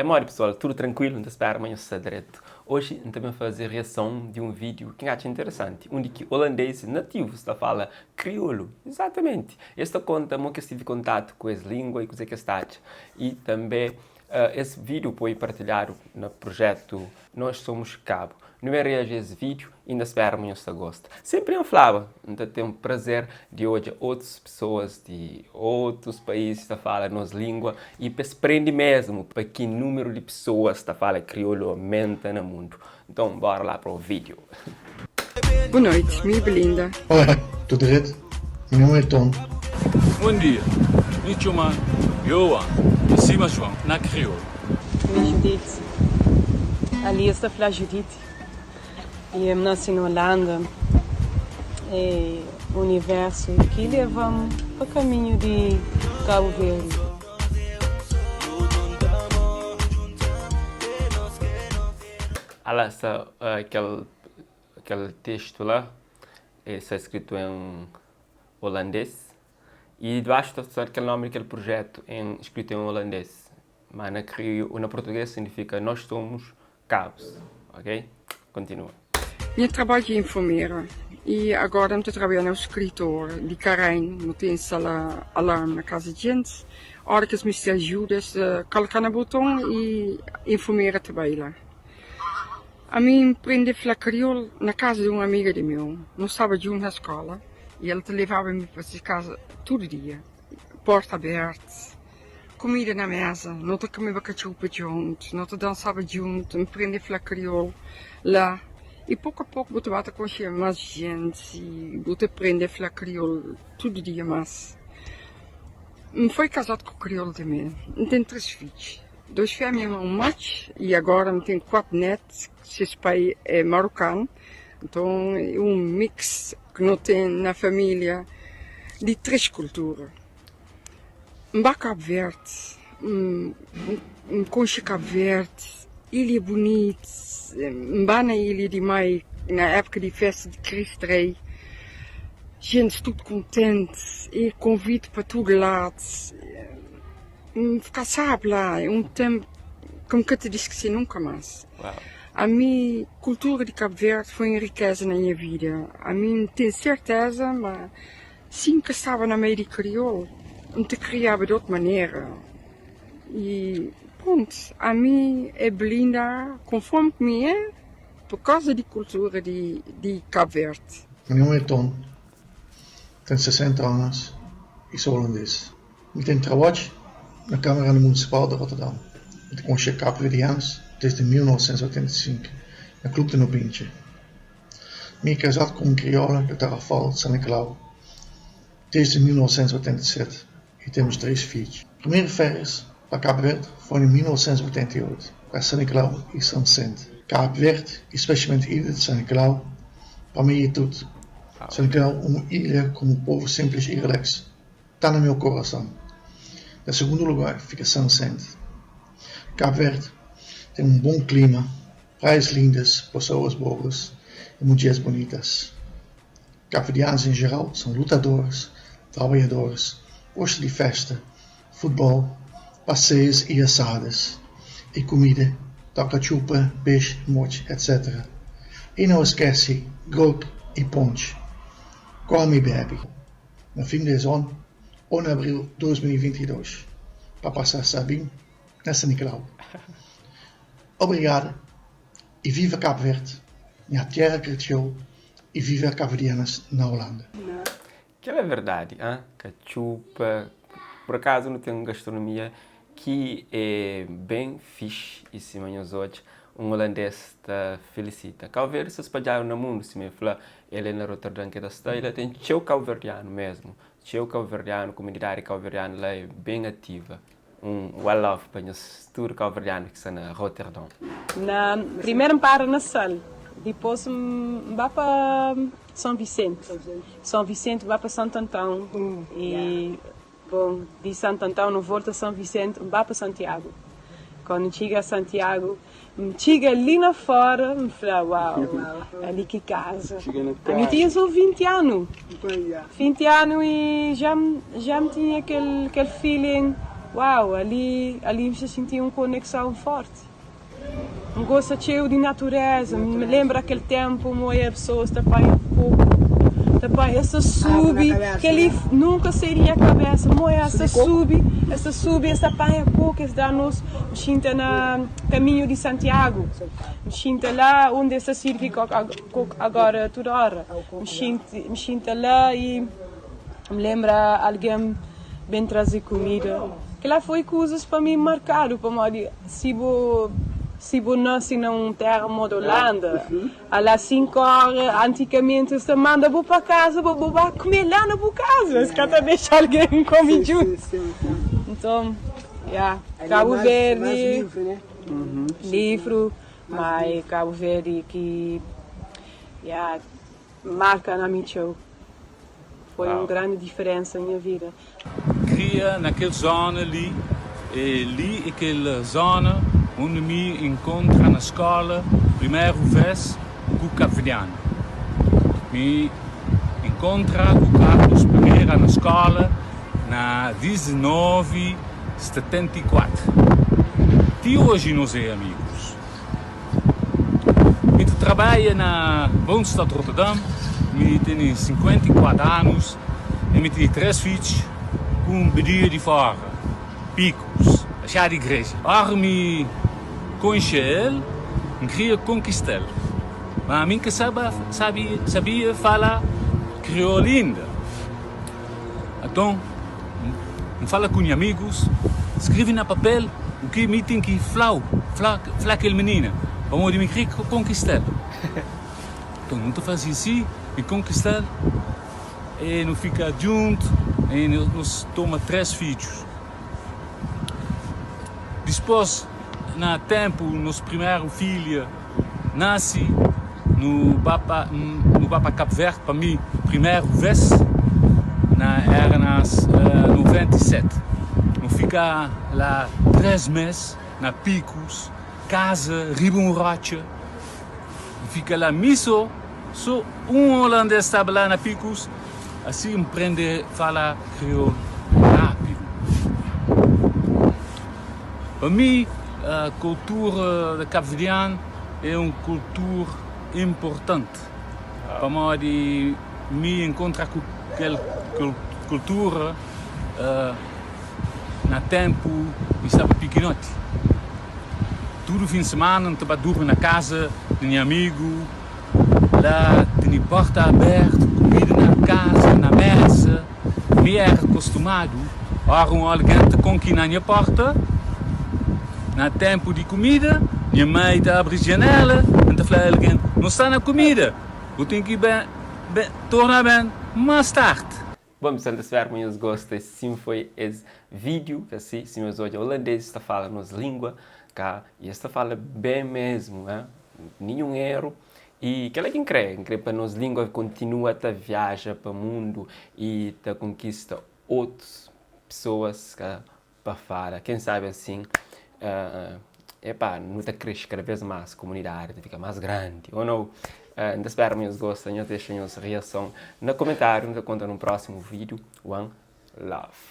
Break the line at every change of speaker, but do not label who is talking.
É modi pessoal, tudu trankuilu? N ta spera ma nhos sta dretu. Oji N ta ben faze riason di un vídiu ki N atxa interesanti, undi ki olandês nativus ta fala kriolu. Izatamenti! Es ta konta mo ki es tive kontatu ku es língua i kuzê ki es ta atxa. I tanbê es vídiu poi partilhadu na prujetu Nós Somos Cabo. Nu ben reaji es vídiu i N ta spera ma nhos ta gosta. Senpri N flaba, N ta ten prazer di odja otus pesoas di otus país ta fala nos língua i pa es prende mesmu pa ki númeru di pesoas ta fala kriolu omenta na mundu. Nton, bora lá pa o vídiu.
Boa noite, mi é Belinda.
Olá, tudo direto? Mi nome é Tom.
Bon dia, mi txoma Joan i sima Joan na kriolu.
Mi é Judite. Ali es ta fla Judite. I N nase na Holanda. É universu ki leva-m pa kaminhu di Kabu Verdi.
Ala sta kel kel testu la, el sta skritu en olandês i dibaxu ta sta kel nomi di kel prujetu en skritu en olandês. Ma na kriolu na português signifika nós somos cabos, ok? Kontinua.
Nha trabadju é enfermera i agora N ta trabadja na skritor di Karrain. Nu ta instala alarm na kaza di jintis. Ora ki es meste ajuda, es ta kalka na boton i enfermera ta bai la. Ami N prende fla kriol na kaza di un amiga di meu. Nu staba djuntu na skola i el ta levaba mi pa se kaza tudu dia. Porta abertu, kumida na meza, nu ta kumeba katxupa djuntu, nu ta dansaba djuntu. N prende fla kriol la i poku a poku bu ta ba ta konxe mas jintis i bu ta prende fla kriol tudu dia mas. N foi kazadu ku kriol tanbe. N ten 3 fidju, 2 femia i un matxu i agora N ten 4 netu, ses pai é marokanu, nton é un mix ki nu ten na familia di 3 kultura. N ba Kabu Verdi, N konxe Kabu Verdi, ilha é bunitu, N ba na ilha di Mai na épuka di festa di Kristu Rei. Jintis tudu kontenti i konviti pa tudu ladu. N fika sabi la, é un tenpu ki N ka ta diskise nunka mas. Ami, kultura di Kabu Verdi foi un rikeza na nha vida. Ami N ten serteza ma si N ka staba na meiu di kriolu, N ta kriaba di otu manera. I prontu, ami é Belinda konformi ki mi é. Por causa di cultura di di Cabo Verde.
Mi nome é Ton, ten 60 anos i sou holandês. Mi ten trabadju na Câmara Municipal de Rotterdam. Mi ta konxe kabuverdianus desde 1985 na Clube de Nobintje. Mi é kazadu ku un kriola de Tarrafal, San Nicolau, desde 1987 i temos 3 fidjus. Primeru férias pa Kabu Verdi foi na 1988, pa San Nicolau i San Vicente. Kabu Verdi, i spesialmenti ilha di San Nicolau, pa mi e tudu. San Nicolau un ilha ku un povu simplis i relax, ta na meu korason. Na segundu lugar fika San Vicente. Kabu Verdi ten un bon klima, praias lindas, pesoas boas i mudjeris bonitas. Kabuverdianus em geral são lutadores, trabalhadores, gostam de festa, futebol, passeios e assadas, e comida, toca tchupa, peixe, mochi, etc. E não esquece grog e ponche. Come e bebe. No fim desse ano, ou em abril de 2022, para passar sabinho na São Nicolau. Obrigado e viva Cabo Verde, minha terra cresceu e viva caboverdianas na Holanda.
Kel-la é verdadi, ah? Katxupa, por akazu nu ten un gastronomia ki é ben fixi i sima nhos odja, un olandês ta felisita. Kauverdi sta spadjadu na mundu, sima el fla, el é na Rotterdam ki el ta sta i la ten txeu kauverdianu mesmu, txeu kauverdianu, kumunidadi kauverdianu la é ben ativa. Un one love pa nhos tudu kauverdianu ki sta na Roterdon.
Na primeru N para na Sal, dipôs N ba pa São Vicente, São Vicente ba pa Santo Antão e bon di Santo Antão nu volta São Vicente N ba pa Santiago. Kóndu N txiga Santiago, N txiga li na fóra N fla uau, ali ki kaza. Ami tinha sô 20 anu, 20 anu i dja N tinha kel feeling. Uau, ali, ali N sta xinti un konekson fórti. N gosta txeu di natureza, N lenbra kel ténpu N oia pesoas ta panha koku, ta panha, es ta subi, kel-li nunka sai di nha kabésa, N oia es ta subi, es ta subi, es ta panha koku, es da nos, N xinta na kaminhu di Santiagu, N xinta la undi es ta sirbi koku agora tudu óra, N xinta la i. N lenbra algen ben traze kumida. Kila foi kuzas pa mi markadu pamodi si bu si bu nase na un tera moda Olanda, ala 5 ora antikamenti es ta manda bu pa kaza pa bu ba kume la na bu kaza, es ka ta dexa algen kume djuntu. Nton, ya, Kabu Verdi livru, ma é Kabu Verdi ki ya. Marka na mi txeu. Foi un grandi diferensa na nha vida.
Kria na kel zona li E li e kel zona undi mi inkontra na skola primeru ves ku kabverdianu. Mi inkontra ku Carlos Pereira na skola na 1974. Ti oji nos e amigus. Mi ta trabadja na Woonstad Rotterdam, mi tene 54 anus y mi tene 3 fidjus ku un bedia di fora, Picos, axadu igreja. Ora mi konxe el, N kria konkista-l, ma mi ka sabia fala kriol inda. Anton, N fala ku nha amigus, skrive na papel u ki mi ten ki fla-u, fla, fla kel minina, pamodi mi kre konkista-l. Nton, nu ta faze si, mi konkista-l, e nu fika djuntu, e nos toma 3 fidjus. Dispos, na tenpu, nos primeru filha nase, nu ba pa, nu ba pa Kap Verd pa mi primeru ves, na era na 97. Nu fika la 3 mes na Picos, kaza riba un rotxa, nu fika la mi so, so un holandês staba la na Picos, asi N prende fala kriolu rapidu. Pa mi, kultura kabverdianu é un kultura inportanti pamodi mi enkontra ku kel kultura na tenpu mi staba pikinoti. Tudu fin di semana N ta ba durmi na kaza di nha amigu, la tene porta abertu, kumida na kaza, na mesa. Mi era kostumadu ora un algen ta konki na nha porta na tenpu di kumida, nha mai ta abri janela, N ta fla algen, No sta na kumida, bu ten ki ben, ben, torna ben mas tardi.
Bom pessoal, ta spera ma nhos gosta. Sim foi es vídeo, asi, si nhos odja holandês ta fala nos língua, ka? E es ta fala bem mesmo, eh? Ninhun erro. I kel-la ki N krê, N krê pa nos língua kontinua ta viaja pa mundu i ta konkista otus pesoas ka pa fala. Ken sabe asin, epá, nu ta kresce kada vez más, komunidadi ta fika más grandi, ô nau? N ta spera ma nhos gosta, nhos dexa nhos riason na komentáriu, nu ta konta nun prósimu vídiu. One love.